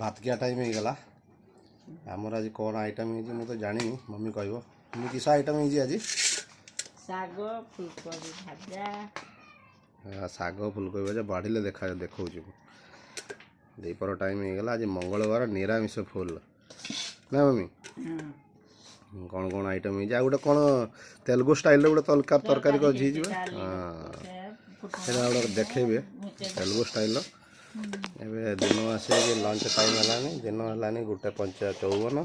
ଭାତ ଖିଆ ଟାଇମ୍ ହେଇଗଲା। ଆମର ଆଜି କ'ଣ ଆଇଟମ୍ ହେଇଛି ମୁଁ ତ ଜାଣିନି, ମମି କହିବ। ମମି, କିସ ଆଇଟମ୍ ହେଇଛି ଆଜି? ଶାଗ ଫୁଲକୋବି ଭଜା। ଶାଗ ଫୁଲକୋବି ଭଜା। ବାଢ଼ିଲେ ଦେଖା ଦେଖାଉଛି ମୁଁ। ଦ୍ୱିପହର ଟାଇମ୍ ହେଇଗଲା। ଆଜି ମଙ୍ଗଳବାର, ନିରାମିଷ ଫୁଲ୍ ନା ମମି? କ'ଣ କ'ଣ ଆଇଟମ୍ ହେଇଛି? ଆଉ ଗୋଟେ କ'ଣ ତେଲୁଗୁ ଷ୍ଟାଇଲ୍ର ଗୋଟେ ତରକାରୀ କରିଛି ହେଇଯିବ। ସେଇଟା ଗୋଟେ ଦେଖେଇବେ ତେଲୁଗୁ ଷ୍ଟାଇଲ୍ର। ଏବେ ଦିନ ଆସିକି ଲଞ୍ଚ ଟାଇମ୍ ହେଲାଣି। ଦିନ ହେଲାଣି 1:54।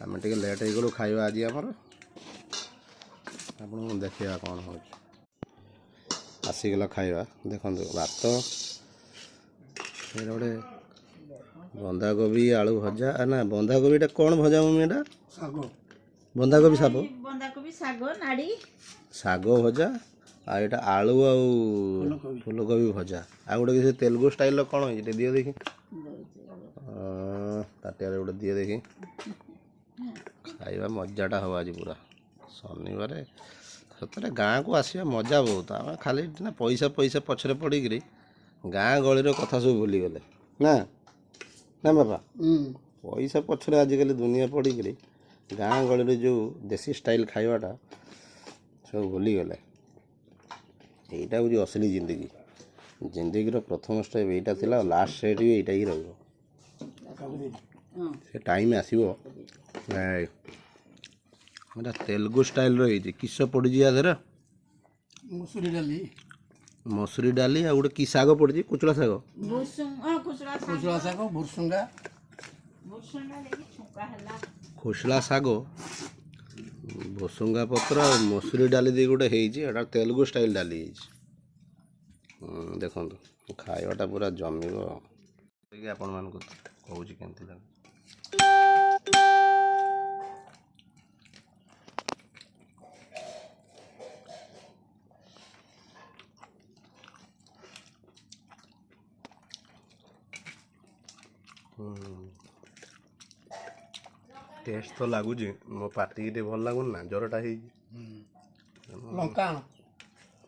ଆମେ ଟିକେ ଲେଟ୍ ହେଇଗଲୁ ଖାଇବା ଆଜି ଆମର। ଆପଣଙ୍କୁ ଦେଖିବା କ'ଣ ହେଉଛି। ଆସିଗଲା ଖାଇବା, ଦେଖନ୍ତୁ। ଭାତ, ଏଇଟା ଗୋଟେ ବନ୍ଧାକୋବି ଆଳୁ ଭଜା ନା ବନ୍ଧାକୋବିଟା କ'ଣ ଭଜା ମମି ଏଇଟା? ଶାଗ। ବନ୍ଧାକୋବି ଶାଗ। ବନ୍ଧାକୋବି ଶାଗ ନାଡ଼ି। ଶାଗ ଭଜା, ଆଉ ଏଇଟା ଆଳୁ ଆଉ ଫୁଲକୋବି ଭଜା। ଆଉ ଗୋଟେ କିଛି ତେଲୁଗୁ ଷ୍ଟାଇଲ୍ର କ'ଣ ହେଇଛି, ଟିକେ ଦିଅ ଦେଖି। ତାଟିଆରେ ଗୋଟେ ଦିଅ ଦେଖି। ଖାଇବା ମଜାଟା ହେବ ଆଜି ପୁରା। ଶନିବାର ସତରେ ଗାଁକୁ ଆସିବା ମଜା ବହୁତ। ଆମେ ଖାଲି ନା ପଇସା ପଇସା ପଛରେ ପଡ଼ିକିରି ଗାଁ ଗହଳିର କଥା ସବୁ ଭୁଲିଗଲେ ନା? ନା ବାପା, ପଇସା ପଛରେ ଆଜିକାଲି ଦୁନିଆ ପଡ଼ିକିରି ଗାଁ ଗହଳିରେ ଯେଉଁ ଦେଶୀ ଷ୍ଟାଇଲ୍ ଖାଇବାଟା ସବୁ ଭୁଲିଗଲେ। ଏଇଟା ହେଉଛି ଅସଲି ଜିନ୍ଦଗି। ଜିନ୍ଦଗିର ପ୍ରଥମ ଷ୍ଟେପ୍ ଏଇଟା ଥିଲା ଆଉ ଲାଷ୍ଟ ଷ୍ଟେପ୍ ବି ଏଇଟା ହିଁ ରହିବ। ସେ ଟାଇମ୍ ଆସିବ। ଏଇଟା ତେଲୁଗୁ ଷ୍ଟାଇଲ୍ର ହେଇଛି। କିସ ପଡ଼ିଛି ୟା ଦେହରେ? ମସୁରୀ ଡାଲି। ମସୁରୀ ଡାଲି ଆଉ ଗୋଟେ କି ଶାଗ ପଡ଼ିଛି? କୁଚୁଳା ଶାଗ। କୁଚୁଳା ଶାଗ, ଭୁରସୁଙ୍ଗା। ଖୁସଲା ଶାଗ, ଭୁସୁଙ୍ଗା ପତ୍ର ଆଉ ମସୁରୀ ଡାଲି ଦେଇ ଗୋଟେ ହେଇଛି। ଏଇଟା ତେଲୁଗୁ ଷ୍ଟାଇଲ୍ ଡାଲି ହେଇଛି। ଦେଖନ୍ତୁ, ଖାଇବାଟା ପୁରା ଜମିବ। ଆପଣମାନଙ୍କୁ କହୁଛି କେମିତି ଲାଗେ। ଟେଷ୍ଟ ତ ଲାଗୁଛି, ମୋ ପାଟିକି ଟିକେ ଭଲ ଲାଗୁନି ନା, ଜ୍ୱରଟା ହେଇଛି। ଲଙ୍କା।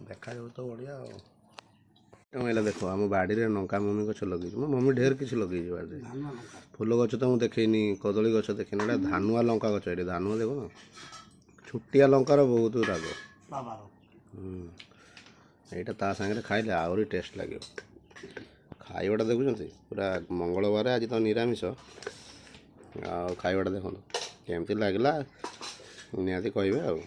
ଦେଖାଯାଉ ତ ବଢ଼ିଆ। ଆଉ ହେଲା ଦେଖ, ଆମ ବାଡ଼ିରେ ଲଙ୍କା ମମି ଗଛ ଲଗେଇଛି। ମୋ ମମି ଢେର କିଛି ଲଗେଇଛି ବାଡ଼ିରେ। ଫୁଲ ଗଛ ତ ମୁଁ ଦେଖେଇନି, କଦଳୀ ଗଛ ଦେଖେଇନି। ଏଇଟା ଧାନୁଆ ଲଙ୍କା ଗଛ। ଏଠି ଧାନୁଆ ଦେଖ, ଛୋଟିଆ ଲଙ୍କାର ବହୁତ ରାଗ। ଏଇଟା ତା ସାଙ୍ଗରେ ଖାଇଲେ ଆହୁରି ଟେଷ୍ଟ ଲାଗିବ। ଖାଇବାଟା ଦେଖୁଛନ୍ତି ପୁରା। ମଙ୍ଗଳବାର ଆଜି ତ ନିରାମିଷ। ଆଉ ଖାଇବାଟା ଦେଖନ୍ତୁ କେମିତି ଲାଗିଲା, ନିହାତି କହିବେ। ଆଉ